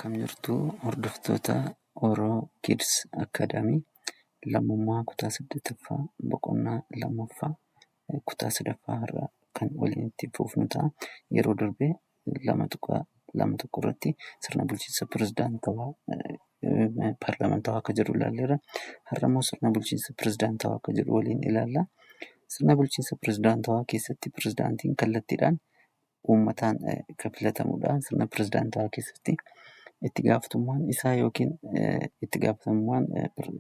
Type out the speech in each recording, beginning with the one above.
Akkam jirtu hordoftoota Oro Kids Academy lammummaa kutaa 8ffaa boqonnaa 2ffaa kutaa 3ffaa har'a kan waliin itti fufnu ta'a. Yeroo darbe 2.21 irratti sirna bulchiinsa pirezidaantawaa paarlaamentawaa akka jedhu ilaalleerra. Har'a immoo sirna bulchiinsa pirezidaantawaa akka jedhu waliin ilaalla. Sirna bulchiinsa pirezidaantawaa keessatti pirezidaantiin kallattiidhaan uummataan kan filatamudha. Sirna pirezidaantawaa keessatti itti gaafatamummaan isaa yookiin itti gaafatamummaan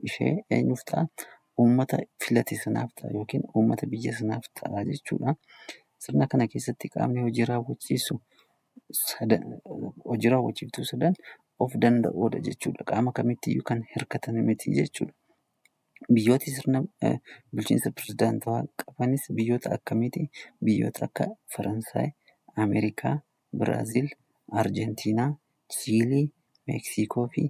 ishee eenyuuf ta'a? Uummata filate sanaaf ta'a yookiin uummata biyya sanaaf ta'a jechuudha. Sirna kana keessatti qaamni hojii raawwachiisu hojii raawwachiiftuu sadan of danda'oodha jechuudha. Qaama kamittiyyuu kan hirkatan miti jechuudha. Biyyooti sirna bulchiinsa pirezidaantawaa qabanis biyyoota akkamiiti? Biyyoota akka Faransaay, Ameerikaa, Biraaziil, Arjentiinaa, Chiilii, Meeksikoo fi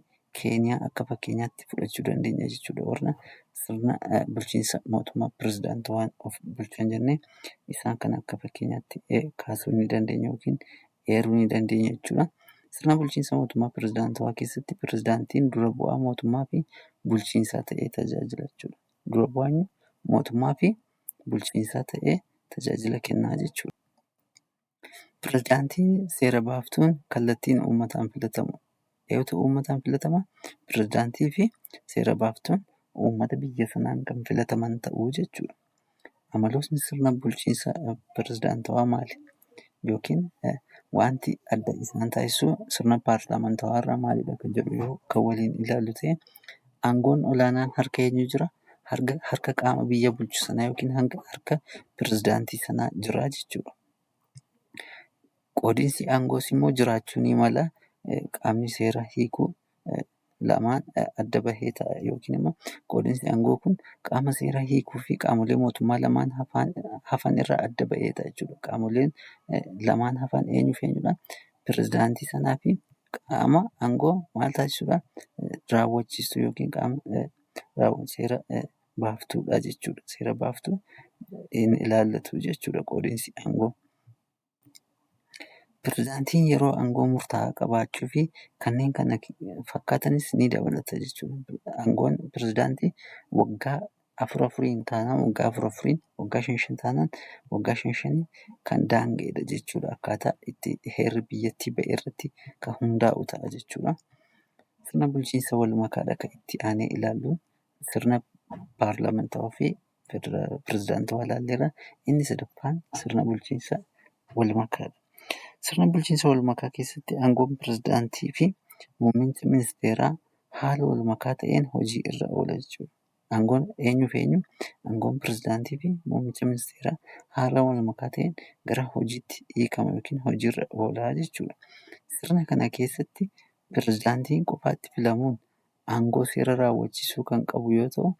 Keeniyaa akka fakkeenyaatti fudhachuu dandeenya jechuudha. Warra sirna bulchiinsa mootummaa pirezidaantawaan of bulchan jennee isaan kana akka fakkeenyaatti kaasuu ni dandeenya yookiin eeruu ni dandeenya jechuudha. Sirna bulchiinsa mootummaa pirezidaantawaa keessatti pirezidaantiin dura bu'aa mootummaa fi bulchiinsaa ta'ee tajaajila jechuudha. Dura bu'aan mootummaa fi bulchiinsaa ta'ee tajaajila kennaa jechuudha. Pirezidaantiin seera baaftuun kallattiin uummataan filatamu. Eenyutu uummataan filatama? Pirezidaantii fi seera baaftuun uummata biyya sanaan kan filataman ta'uu jechuudha. Amalootni sirna bulchiinsa pirezidaantawaa maali? Yookiin wanti adda isaan taasisu sirna paarlaamentawaa irraa maalidha kan jedhu yoo kan waliin ilaallu ta'e, aangoon olaanaan harka eenyu jira? Harka qaama biyya bulchu sanaa yookiin harka pirezidaantii sanaa jira jechuudha. Qoodiinsi aangoos immoo jiraachuu ni mala. Qaamni seera hiikuu lamaan adda bahee ta'a yookiin immoo qoodiinsi aangoo kun qaama seera hiikuu fi qaamolee mootummaa lamaan hafan irraa adda bahee ta'a jechuudha. Qaamoleen lamaan hafan eenyu fi eenyudha? Pirezidaantii sanaa fi qaama aangoo maal taasisudha? Raawwachiistuu yookiin qaama seera baaftuudha jechuudha. Seera baaftuu hin ilaallatu jechuudha qoodiinsi aangoo. Pirezidaantiin yeroo aangoo murtaa'aa qabaachuu fi kanneen kana fakkaatanis ni dabalata jechuudha. Aangoon pirezidaantii waggaa afur afuriin taanaan waggaa afur afuriin, waggaa shan shan taanaan waggaa shan shaniin kan daanga'edha jechuudha. Akkaataa itti heerri biyyattii ba'e irratti kan hundaa'u ta'a jechuudha. Sirna bulchiinsa wal makaadha kan itti aanee ilaallu. Sirna paarlaamentawaa fi pirezidaantawaa ilaalleerra. Inni sadaffaan sirna bulchiinsa wal makaadha. Sirna bulchiinsa wal makaa keessatti aangoon pirezidaantii fi muummicha ministeeraa haala wal makaa ta'een hojii irra oola jechuudha. Aangoon eenyuu fi eenyu? Aangoon pirezidaantii fi muummicha ministeeraa haala wal makaa ta'een gara hojiitti hiikama yookiin hojiirra oola jechuudha. Sirna kana keessatti pirezidaantiin qofaatti filamuun aangoo seera raawwachiisuu kan qabu yoo ta'u,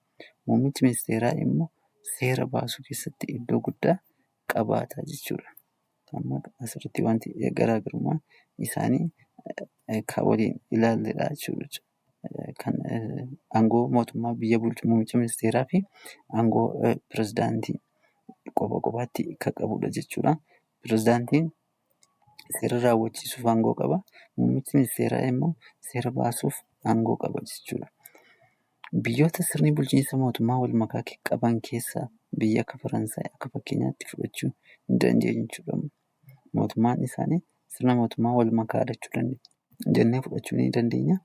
muummichi ministeeraa immoo seera baasuu keessatti iddoo guddaa qabaata jechuudha. Amma asirratti wanti garaagarummaa isaanii kan waliin ilaalledha jechuudha. Kan aangoo mootummaa biyya bulchu muummicha ministeeraa fi aangoo pirezidaantii qofa qofaatti kan qabudha jechuudha. Pirezidaantiin seera raawwachiisuuf aangoo qaba. Muummichi ministeeraa immoo seera baasuuf aangoo qaba jechuudha. Biyyoota sirni bulchiinsa mootummaa wal makaa qaban keessaa biyya akka Faransaay akka fakkeenyaatti fudhachuu ni dandeenya jechuudha. Mootummaan isaanii sirna mootummaa wal makaa jechuu dandeenya jennee fudhachuu ni dandeenya.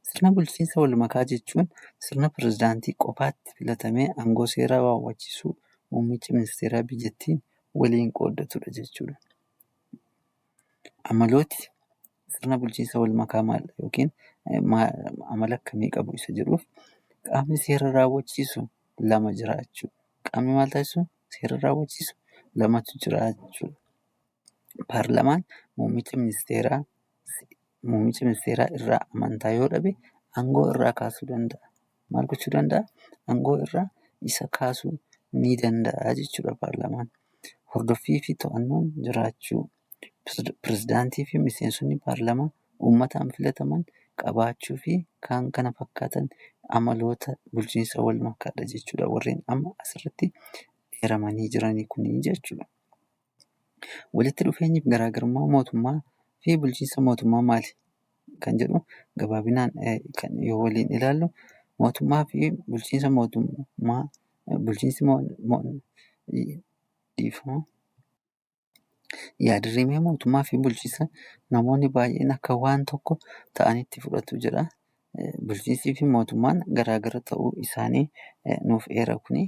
Sirna bulchiinsa wal makaa jechuun sirna pirezidaantii qofaatti filatamee aangoo seera raawwachiisuu muummicha ministeeraa biyyattii waliin qooddatudha jechuudha. Amalooti sirna bulchiinsa wal makaa maal yookiin amala akkamii qabu isa jedhuuf qaamni seera raawwachiisu lama jira jechuudha. Qaamni maal taasisu? Seera raawwachiisu lamatu jira jechuudha. Paarlaamaan muummicha ministeeraa irraa amantaa yoo dhabe aangoo irraa kaasuu danda'a. Maal gochuu danda'a? Aangoo irraa isa kaasuu ni danda'a jechuudha paarlaamaan. Hordoffii fi to'annoon jiraachuu, pirezidaantii fi miseensonni paarlaamaa uummataan filataman qabaachuu fi kan kana fakkaatan amaloota bulchiinsa wal makaadha jechuudha. Warreen amma asirratti eeramanii jiranii kunii jechuudha. Walitti dhufeenyi garaagarummaa mootummaa fi bulchiinsa mootummaa maali? Kan jedhu gabaabinaan kan yoo waliin ilaallu, mootummaa fi bulchiinsa mootummaa bulchiinsi dhiifama. Yaadrimee mootummaa fi bulchiinsa namoonni baay'een akka waan tokko ta'anitti fudhatu jedha. Bulchiinsii fi mootummaan garaagara ta'uu isaanii nuuf eera kuni.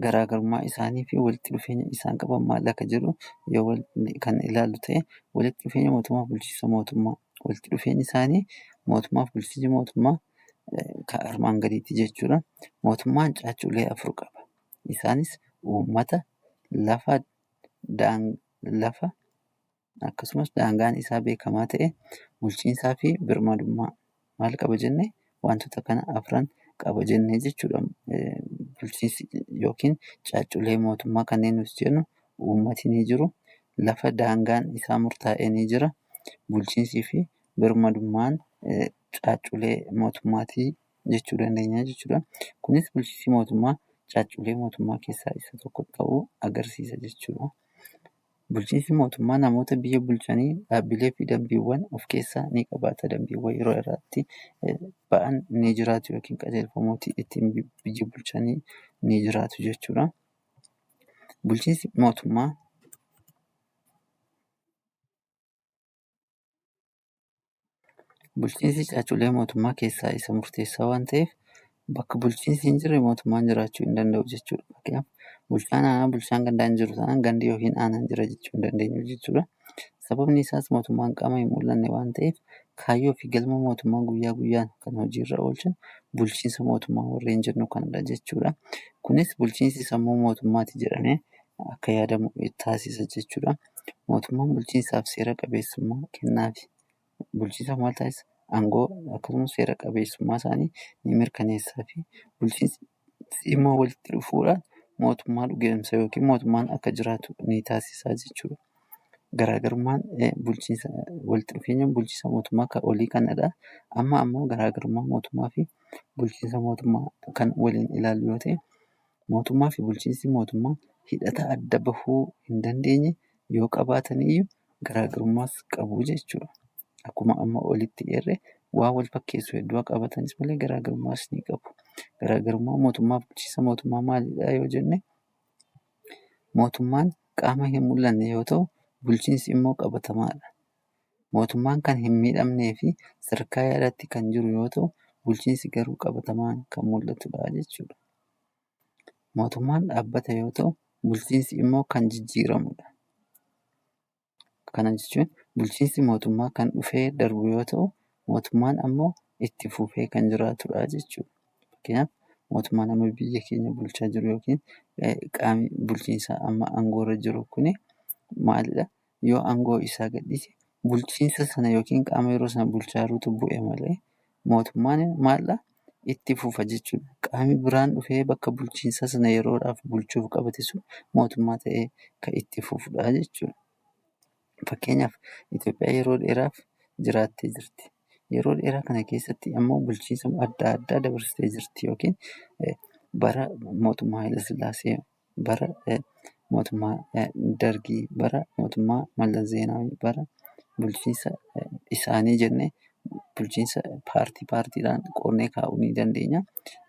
Garaagarummaa isaanii fi walitti dhufeenya isaan qaban maal akka jedhu yoo kan ilaallu ta'e, walitti dhufeenya mootummaa fi bulchiinsa mootummaa, walitti dhufeenyi isaanii mootummaa fi bulchiinsi mootummaa kan armaan gadiiti jechuudha. Mootummaan caacculee afur qaba. Isaanis uummata, lafa, lafa akkasumas daangaan isaa beekamaa ta'e, bulchiinsaa fi birmadummaa maal qaba jenne, wantoota kana afran qaba jennee jechuudha. Bulchiinsi yookiin caacculee mootummaa kanneen nuti jennu, uummati ni jiru, lafa daangaan isaa murtaa'e ni jira, bulchiinsii fi birmadummaan caacculee mootummaatii jechuu dandeenya jechuudha. Kunis bulchiinsi mootummaa caacculee mootummaa keessaa isa tokko ta'uu agarsiisa jechuudha. Bulchiinsi mootummaa namoota biyya bulchanii, dhaabbilee fi dambiiwwan of keessaa ni qabaata. Dambiiwwan yeroo irratti ba'an ni jiraatu yookiin qajeelfamooti ittiin biyya bulchanii ni jiraatu jechuudha. Bulchiinsi mootummaa Bulchiinsi caacculee mootummaa keessaa isa murteessaa waan ta'eef, bakka bulchiinsi hin jirre mootummaan jiraachuu hin danda'u jechuudha. Fakkeenyaaf, bulchaan aanaa, bulchaan gandaa hin jiru taanaan gandi yookiin aanaan jira jechuu hin dandeenyu jechuudha. Sababni isaas mootummaan qaama hin mul'anne waan ta'eef, kaayyoo fi galma mootummaa guyyaa guyyaan kan hojiirra oolchan bulchiinsa mootummaa warreen jennu kanadha jechuudha. Kunis bulchiinsi sammuu mootummaati jedhamee akka yaadamu taasisa jechuudha. Mootummaan bulchiinsaaf seera qabeessummaa kennaafi. Bulchiinsa maal taasisa? Aangoo akkasumas seera qabeessummaa isaanii ni mirkaneessaa fi bulchiinsi immoo walitti dhufuudhaan mootummaa dhugoomsa yookiin mootummaan akka jiraatu ni taasisa jechuudha. Garaagarummaan bulchiinsa walitti dhufeenya bulchiinsa mootummaa kan olii kanadha. Amma ammoo garaagarummaa mootummaa fi bulchiinsa mootummaa kan waliin ilaallu yoo ta'e, mootummaa fi bulchiinsi mootummaa hidhata adda bahuu hin dandeenye yoo qabaatan iyyuu garaagarummaas qabu jechuudha. Akkuma amma olitti eerre, waan wal fakkeessu hedduu haa qabaatanis malee garaagarummaas ni qabu. Garaagarummaan mootummaa fi bulchiinsa mootummaa maalidha yoo jenne, mootummaan qaama hin mul'anne yoo ta'u, bulchiinsi immoo qabatamaadha. Mootummaan kan hin miidhamnee fi sadarkaa yaadaatti kan jiru yoo ta'u, bulchiinsi garuu qabatamaan kan mul'atudha jechuudha. Mootummaan dhaabbata yoo ta'u, bulchiinsi immoo kan jijjiiramudha. Kana jechuun bulchiinsi mootummaa kan dhufee darbu yoo ta'u, mootummaan ammoo itti fufee kan jiraatudha jechuudha. Fakkeenyaaf, mootummaan amma biyya keenya bulchaa jiru yookiin qaamni bulchiinsaa amma aangoorra jiru kuni maalidha? Yoo aangoo isaa gadhiise, bulchiinsa sana yookiin qaama yeroo sana bulchaa jirutu bu'e malee mootummaan maalidha? Itti fufa jechuudha. Qaamni biraan dhufee bakka bulchiinsa sana yeroodhaaf bulchuuf qabate sun mootummaa ta'ee kan itti fufudha jechuudha. Fakkeenyaaf, Itoophiyaan yeroo dheeraaf jiraattee jirti. Yeroo dheeraa kana keessatti ammoo bulchiinsa adda addaa dabarsitee jirti yookiin bara mootummaa Hayilasillaasee, bara mootummaa Dargii, bara mootummaa Mallas Zeenaawii, bara bulchiinsa isaanii jennee bulchiinsa paartii paartiidhaan qoodnee kaa'uu ni dandeenya.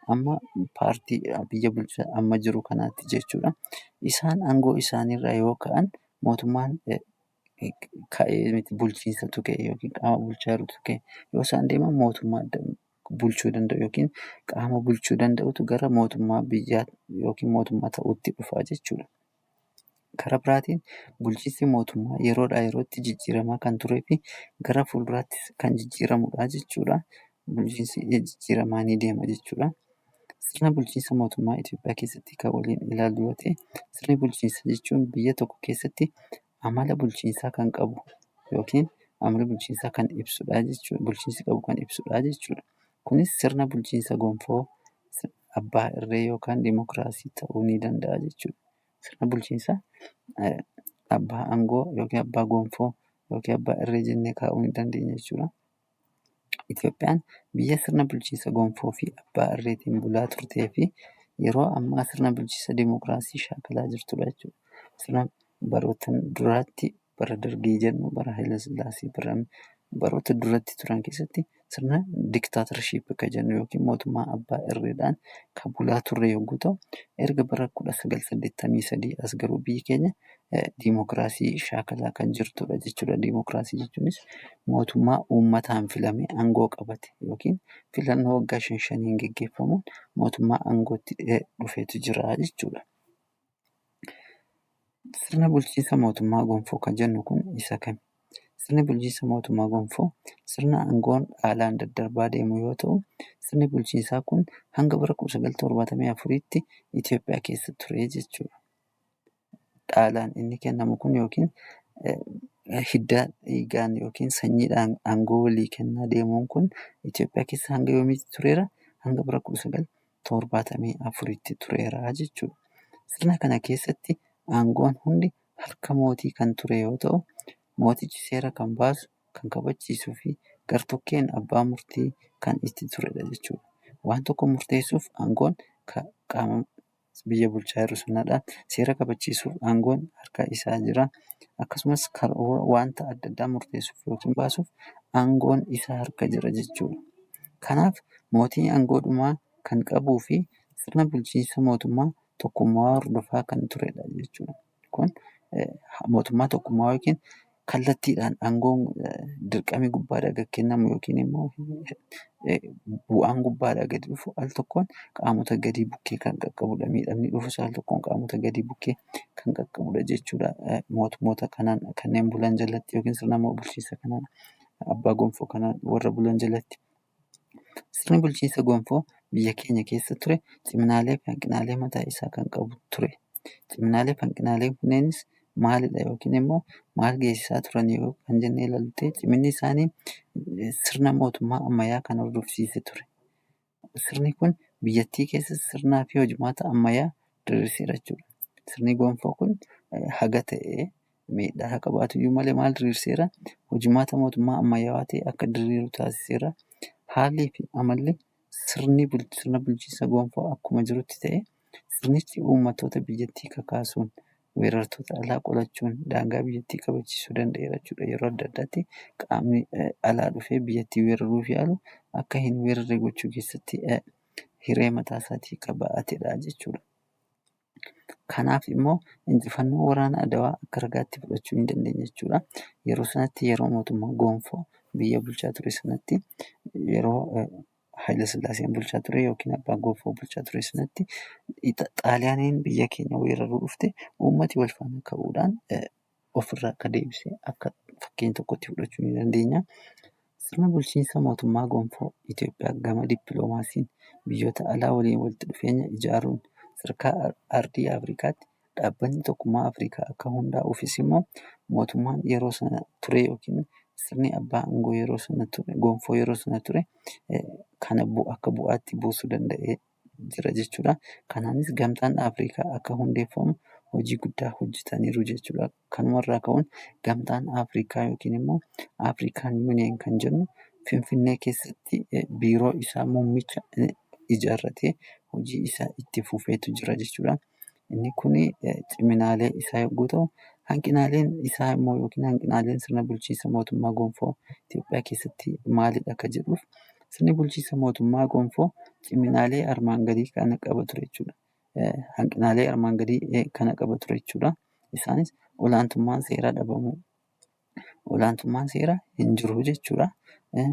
Amma paartii biyya bulchaa amma jiru kanaatti jechuudha. Isaan aangoo isaaniirraa yoo ka'an, mootummaan ka'ee miti, bulchiinsatu ka'e yookiin qaama bulchaa jirutu ka'e. Yoo isaan deeman, mootummaa bulchuu danda'u yookiin qaama bulchuu danda'utu gara mootummaa biyyaa yookiin mootummaa ta'uutti dhufa jechuudha. Karaa biraatiin bulchiinsi mootummaa yeroodhaa yerootti jijjiiramaa kan turee fi gara fuulduraattis kan jijjiiramudha jechuudha. Bulchiinsi jijjiiramaa ni deema jechuudha. Sirna bulchiinsa mootummaa Itoophiyaa keessatti kan waliin ilaallu yoo ta'e, sirni bulchiinsa jechuun biyya tokko keessatti amala bulchiinsaa kan qabu yookiin amala bulchiinsaa kan ibsudha jechuudha. Bulchiinsi qabu kan ibsudha jechuudha. Kunis sirna bulchiinsa gonfoo, abbaa irree yookaan dimokiraasii ta'uu ni danda'a jechuudha. Sirna bulchiinsaa abbaa aangoo yookiin abbaa gonfoo yookiin abbaa irree jennee kaa'uu ni dandeenya jechuudha. Itoophiyaan biyya sirna bulchiinsa gonfoo fi abbaa irreetiin bulaa turtee fi yeroo ammaa sirna bulchiinsa dimokiraasii shaakalaa jirtudha jechuudha. Sirna baroota duraatti bara Dargii jennu, bara Hayilasillaasee, bara Baroota duratti turan keessatti sirna dictatorship kan jennu yookiin mootummaa abbaa irreedhaan kan bulaa turre yogguu ta'u, erga bara 1983 as garuu biyyi keenya diimokiraasii shaakalaa kan jirtudha jechuudha. Diimokiraasii jechuunis mootummaa uummataan filamee aangoo qabate yookiin filannoo waggaa shan shaniin geggeeffamuun mootummaa aangootti dhufeetu jira jechuudha. Sirna bulchiinsa mootummaa gonfoo kan jennu kun isa kami? Sirni bulchiinsa mootummaa gonfoo sirna aangoon haalaan daddarbaa deemu yoo ta'u, sirni bulchiinsaa kun hanga bara 1974tti Itoophiyaa keessa ture jechuudha. Dhaalaan inni kennamu kun yookiin hidda dhiigaan yookiin sanyiidhaan aangoo walii kennaa deemuun kun Itoophiyaa keessa hanga yoomiitti tureera? Hanga bara 1974tti tureera jechuudha. Sirna kana keessatti aangoon hundi harka mootii kan ture yoo ta'u, mootichi seera kan baasu, kan kabachiisuu fi gartokkeen abbaa murtii kan itti turedha jechuudha. Waan tokko murteessuuf aangoon qaama biyya bulchaa jiru sanadha. Seera kabachiisuuf aangoon harka isaa jira. Akkasumas wanta adda addaa murteessuuf yookiin baasuuf aangoon isa harka jira jechuudha. Kanaaf mootiin aangoo dhumaa kan qabuu fi sirna bulchiinsa mootummaa tokkummaa hordofaa kan turedha jechuudha. Kun mootummaa tokkummaa yookiin kallattiidhaan aangoon dirqamni gubbaadhaa gad kennamu yookiin immoo bu'aan gubbaadhaa gadi dhufu al tokkoon qaamota gadii bukkee kan qaqqabudha. Miidhamni dhufus al tokkoon qaamota gadii bukkee kan qaqqabudha jechuudha. Mootummoota kanaan kanneen bulan jalatti yookiin sirna bulchiinsa kanaan abbaa gonfoo kanaan warra bulan jalatti. Sirni bulchiinsa gonfoo biyya keenya keessa ture ciminaalee fi hanqinaalee mataa isaa kan qabu ture. Ciminaalee fi hanqinaaleen kunneenis maalidha yookiin immoo maal geessisaa turan yoo kan jennee ilaallu ta'e, ciminni isaanii sirna mootummaa ammayyaa kan hordofsiise ture. Sirni kun biyyattii keessa sirnaa fi hojimaata ammayyaa diriirseera jechuudha. Sirni gonfoo kun haga ta'e miidhaa haa qabaatu iyyuu malee maal diriirseera? Hojimaata mootummaa ammayyaawaa ta'e akka diriiru taasiseera. Haalli fi amalli sirni sirna bulchiinsa gonfoo akkuma jirutti ta'e, sirnichi uummattoota biyyattii kakaasuun weerartoota alaa qolachuun daangaa biyyattii kabachiisuu danda'eera jechuudha. Yeroo adda addaatti qaamni alaa dhufee biyyattii weeraruuf yaalu akka hin weerarre gochuu keessatti hiree mataa isaatii kan ba'atedha jechuudha. Kanaaf immoo injifannoo waraana Adawaa akka ragaatti fudhachuu hin dandeenya jechuudha. Yeroo sanatti yeroo mootummaa gonfoo biyya bulchaa ture sanatti, yeroo Haayila Sillaaseen bulchaa ture yookiin abbaan gonfoo bulchaa ture sanatti, Xaaliyaaniin biyya keenya weeraruu dhufte uummati wal faana ka'uudhaan ofirraa akka deebise akka fakkeenya tokkotti fudhachuu ni dandeenya. Sirna bulchiinsa mootummaa gonfoo Itoophiyaa gama dippiloomaasiin biyyoota alaa waliin walitti dhufeenya ijaaruun sadarkaa ardii Afrikaatti dhaabbanni tokkummaa Afrikaa akka hundaa'uufis immoo mootummaan yeroo sana ture yookiin sirni abbaa aangoo yeroo sana ture, gonfoo yeroo sana ture, kana akka bu'aatti buusuu danda'ee jira jechuudha. Kanaanis gamtaan Afrikaa akka hundeeffamu hojii guddaa hojjetaniiru jechuudha. Kanumarraa ka'uun gamtaan Afrikaa yookiin immoo African Union kan jennu Finfinnee keessatti biiroo isaa muummicha ijaarratee hojii isaa itti fufeetu jira jechuudha. Inni kun ciminaalee isaa yogguu ta'u, hanqinaaleen isaa immoo yookiin hanqinaaleen sirna bulchiinsa mootummaa gonfoo Itoophiyaa keessatti maalidha akka jedhuuf, sirni bulchiinsa mootummaa gonfoo ciminaalee armaan gadii kana qaba ture jechuudha. Hanqinaalee armaan gadii kana qaba ture jechuudha. Isaanis olaantummaan seeraa dhabamuu. Olaantummaan seeraa hin jiru jechuudha.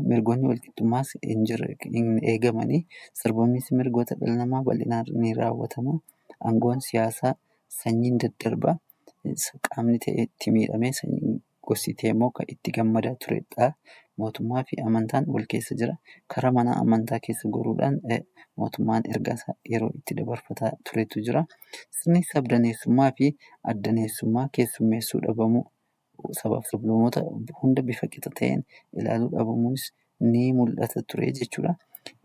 Mirgoonni walqixxummaas hin hin eegamanii. Sarbamiinsi mirgoota dhala namaa bal'inaan ni raawwatama. Aangoon siyaasaa sanyiin daddarba. Qaamni ta'e itti miidhamee gosti ta'e immoo kan itti gammadaa turedha. Mootummaa fi amantaan wal keessa jira. Karaa mana amantaa keessa goruudhaan mootummaan ergaa isaa yeroo itti dabarfataa turetu jira. Sirni sabdaneessummaa fi addaneessummaa keessummeessuu dhabamuu, sabaaf sablammoota hunda bifa qixa ta'een ilaaluu dhabamuunis ni mul'ata ture jechuudha.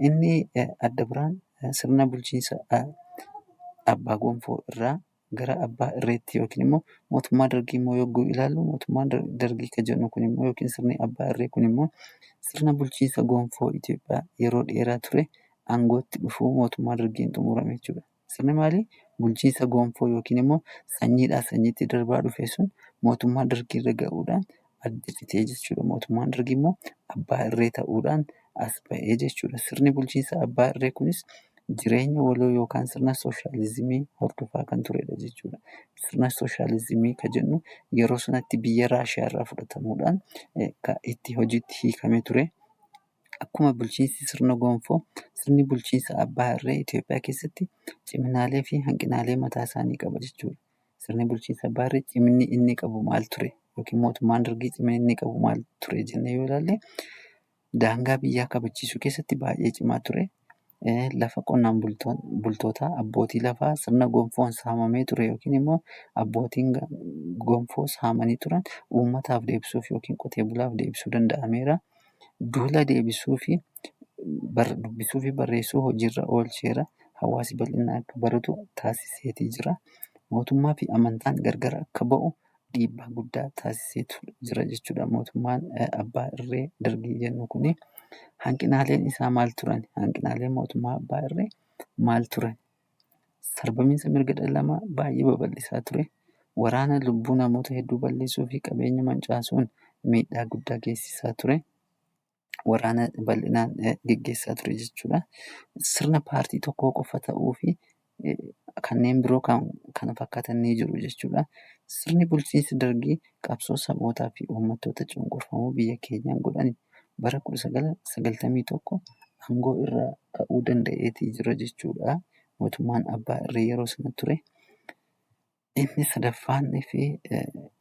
Inni adda biraan sirna bulchiinsa abbaa gonfoo irraa gara abbaa irreetti yookiin immoo mootummaa dargii immoo yogguu ilaallu, mootummaa dargii kan jennu kun immoo yookiin sirni abbaa irree kun immoo sirna bulchiinsa gonfoo Itoophiyaa yeroo dheeraa ture aangootti dhufuu mootummaa dargiin xumurame jechuudha. Sirni maalii? Bulchiinsa gonfoo yookiin immoo sanyiidhaa sanyiitti darbaa dhufe sun mootummaa dargiirra ga'uudhaan adda citee jechuudha. Mootummaan Dargii immoo abbaa irree ta'uudhaan as ba'ee jechuudha. Sirni bulchiinsa abbaa irree kunis jireenya waloo yookaan sirna sooshaalizimii hordofaa kan turedha jechuudha. Sirna sooshaalizimii kan jennu yeroo sanatti biyya Raashiyaa irraa fudhatamuudhaan kan itti hojiitti hiikamee ture. Akkuma bulchiinsi sirna gonfoo sirni bulchiinsa abbaa irree Itoophiyaa keessatti ciminaalee fi hanqinaalee mataa isaanii qaba jechuudha. Sirni bulchiinsa abbaa irree ciminni inni qabu maal ture? Yookiin mootummaan Dargii cimina inni qabu maal ture jennee yoo ilaalle daangaa biyyaa kabachiisuu keessatti baay'ee cimaa ture. Lafa qonnaan bultootaa abbootii lafaa sirna gonfoon saamamee ture yookiin immoo abbootiin gonfoo saamanii turan uummataaf deebisuuf yookiin qotee bulaaf deebisuu danda'ameera. Duula deebisuu fi dubbisuu fi barreessuu hojiirra oolcheera. Hawaasi bal'inaan akka baratu taasiseetii jira. Mootummaa fi amantaan gargar akka ba'u dhiibbaa guddaa taasiseetu jira jechuudha. Mootummaan abbaa irree Dargii jennu kuni hanqinaaleen isaa maal turan? Hanqinaaleen mootummaa abbaa irree maal turan? Sarbamiinsa mirga dhala namaa baay'ee babal'isaa ture. Waraana lubbuu namoota hedduu balleessuu fi qabeenya mancaasuun miidhaa guddaa geessisaa ture. Waraana bal'inaan geggeessaa ture jechuudha. Sirna paartii tokkoo qofa ta'uu fi kanneen biroo kan kana fakkaatan ni jiru jechuudha. Sirni bulchiinsa Dargii qabsoo sabootaa fi uummattoota cunqurfamoo biyya keenyaan godhan bara 1991 aangoo irraa ka'uu danda'eetii jira jechuudha. Mootummaan abbaa irree yeroo sana ture. Inni sadaffaanii fi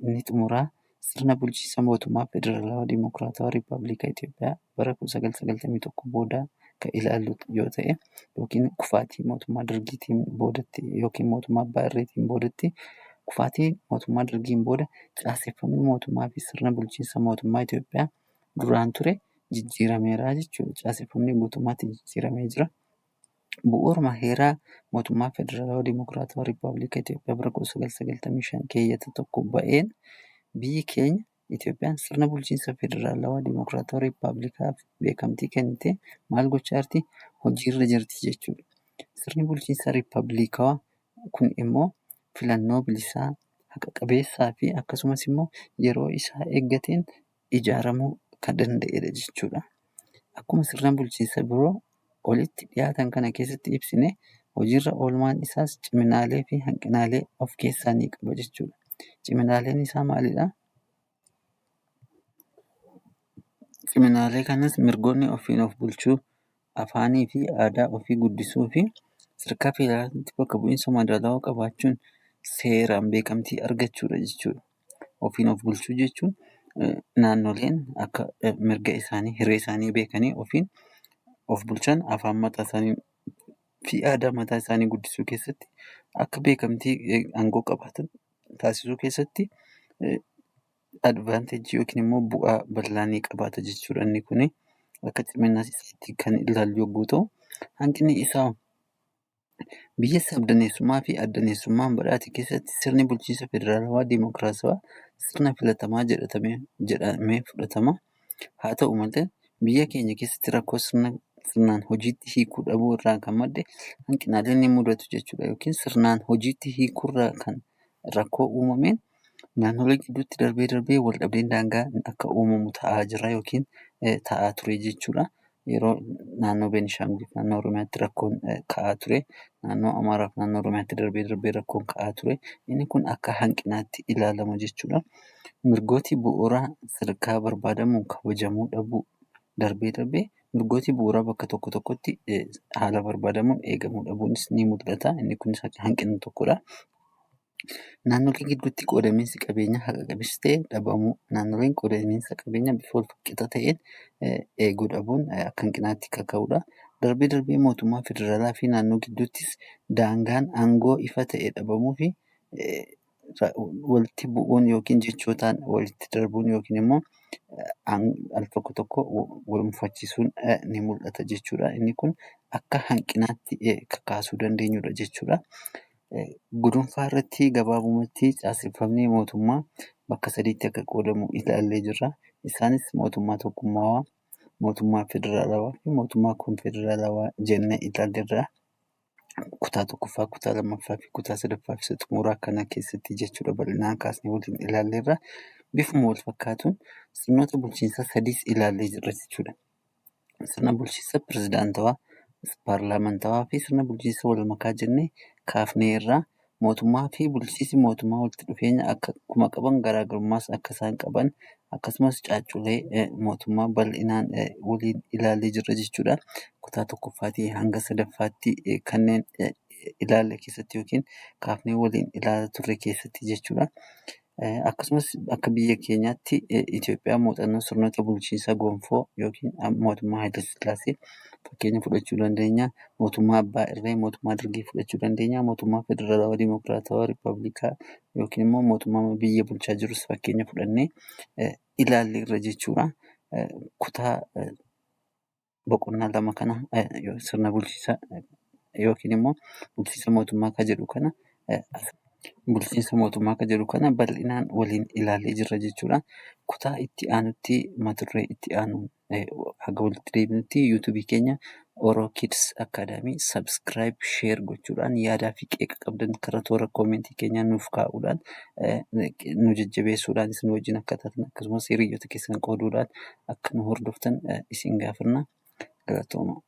inni xumuraa sirna bulchiinsa mootummaa Federaalawaa Dimokiraatawaa Riippaabilika Itoophiyaa bara 1991 booda kan ilaallu yoo ta'e yookiin kufaatii mootummaa Dargiitiin boodatti yookiin mootummaa abbaa irreetiin boodatti kufaatii mootummaa Dargiin booda caaseffamni mootummaa fi sirna bulchiinsa mootummaa Itoophiyaa duraan ture jijjiirameera jechuudha. Caaseffamni guutummaatti jijjiiramee jira. Bu'uuruma heeraa mootummaa Federaalawaa Dimokiraatawaa Riippaabilika Itoophiyaa bara 1995 keeyyata 1 ba'een biyyi keenya Itoophiyaan sirna bulchiinsa Federaalawaa Dimokiraatawaa Riippaabilikaaf beekamtii kennitee maal gochaa jirti? Hojiirra jirti jechuudha. Sirni bulchiinsa Riippaabilikawaa kun immoo filannoo bilisaa, haqa qabeessaa fi akkasumas immoo yeroo isaa eeggateen ijaaramuu kan danda'edha jechuudha. Akkuma sirna bulchiinsa biroo olitti dhiyaatan kana keessatti ibsine hojiirra oolmaan isaas ciminaalee fi hanqinaalee of keessaa ni qaba jechuudha. Ciminaaleen isaa maalidha? Ciminaalee kanas mirgoonni ofiin of bulchuu, afaanii fi aadaa ofii guddisuu fi sadarkaa federaalaatti bakka bu'iinsa madaalawaa qabaachuun seeraan beekamtii argachuudha jechuudha. Ofiin of bulchuu jechuun naannoleen akka mirga isaanii, hiree isaanii beekanii ofiin of bulchan afaan mataa isaanii fi aadaa mataa isaanii guddisuu keessatti akka beekamtii aangoo qabaatan taasisuu keessatti advaanteejii yookiin immoo bu'aa bal'aa ni qabaata jechuudha. Inni kuni akka cimina isaatti kan ilaallu yogguu ta'u, hanqinni isaa biyya sabdaneessummaa fi addaneessummaan badhaate keessatti sirni bulchiinsa federaalawaa dimokiraatawaa sirna filatamaa jedhamee fudhatama. Haa ta'u malee biyya keenya keessatti rakkoo sirnaan hojiitti hiikuu dhabuu irraa kan madde hanqinaaleen ni mudatu jechuudha. Yookiin sirnaan hojiitti hiikuu irraa kan rakkoo uumameen naannolee gidduutti darbee darbee wal dhabdeen daangaa akka uumamu ta'aa jira yookiin ta'aa ture jechuudha. Yeroo naannoo Beenishaangul fi naannoo Oromiyaatti rakkoon ka'aa ture. Naannoo Amaaraa fi naannoo Oromiyaatti darbee darbee rakkoon ka'aa ture. Inni kun akka hanqinaatti ilaalama jechuudha. Mirgooti bu'uuraa sadarkaa barbaadamuun kabajamuu dhabuu darbee darbee mirgooti bu'uuraa bakka tokko tokkotti haala barbaadamuun eegamuu dhabuunis ni mul'ata. Inni kunis hanqina tokkodha. Naannolee gidduutti qoodamiinsi qabeenyaa haqa qabeessa ta'e dhabamuu. Naannoleen qoodamiinsa qabeenyaa bifa wal qixa ta'een eeguu dhabuun akka hanqinaatti kaka'udha. Darbee darbee mootummaa federaalaa fi naannoo gidduuttis daangaan aangoo ifa ta'e dhabamuu fi walitti bu'uun yookiin jechootaan walitti darbuun yookiin immoo al tokko tokko wal mufachiisuun ni mul'ata jechuudha. Inni kun akka hanqinaatti kakaasuu dandeenyudha jechuudha. Gudunfaa irratti gabaabumatti caaseffamni mootummaa bakka sadiitti akka qoodamu ilaallee jirra. Isaanis mootummaa tokkummaawaa, mootummaa federaalawaa fi mootummaa konfederaalawaa jennee ilaalleerra. Kutaa tokkoffaa, kutaa lammaffaa fi kutaa sadaffaa fi isa xumuraa kana keessatti jechuudha bal'inaan kaasnee waliin ilaalleerra. Bifuma wal fakkaatuun sirnoota bulchiinsaa sadiis ilaallee jirra jechuudha. Sirna bulchiinsa pirezidaantawaa, paarlaamentawaa fi sirna bulchiinsa wal makaa jennee kaafneerra. Mootummaa fi bulchiinsi mootummaa walitti dhufeenya akkuma qaban, garaagarummaas akka isaan qaban, akkasumas caacculee mootummaa bal'inaan waliin ilaallee jirra jechuudha. Kutaa tokkoffaatii hanga sadaffaatti kanneen ilaalle keessatti yookiin kaafnee waliin ilaalaa turre keessatti jechuudha. Akkasumas akka biyya keenyaatti Itoophiyaan muuxannoo sirnoota bulchiinsa gonfoo yookiin mootummaa Haayile Sillaasee fakkeenya fudhachuu dandeenya. Mootummaa Abbaa Irree, mootummaa Dargii fudhachuu dandeenya. Mootummaa Federaalawaa Dimokiraatawaa Rippaabilikaa yookiin immoo mootummaa biyya bulchaa jirus fakkeenya fudhannee ilaalleerra jechuudha. Kutaa boqonnaa 2 kana sirna bulchiinsa yookiin immoo bulchiinsa mootummaa ka jedhu kana bulchiinsa mootummaa ka jedhu kana bal'inaan waliin ilaallee jirra jechuudha. Kutaa itti aanutti, mata duree itti aanu haga walitti deebinutti, yuutuubii keenya Oro Kids Academy subscribe, share gochuudhaan, yaadaa fi qeeqa qabdan karaa toora koomentii keenyaa nuuf kaa'uudhaan nu jajjabeessuudhaan isin wajjin akka taatan, akkasumas hiriyoota keessan qooduudhaan akka nu hordoftan isin gaafanna. Galatooma.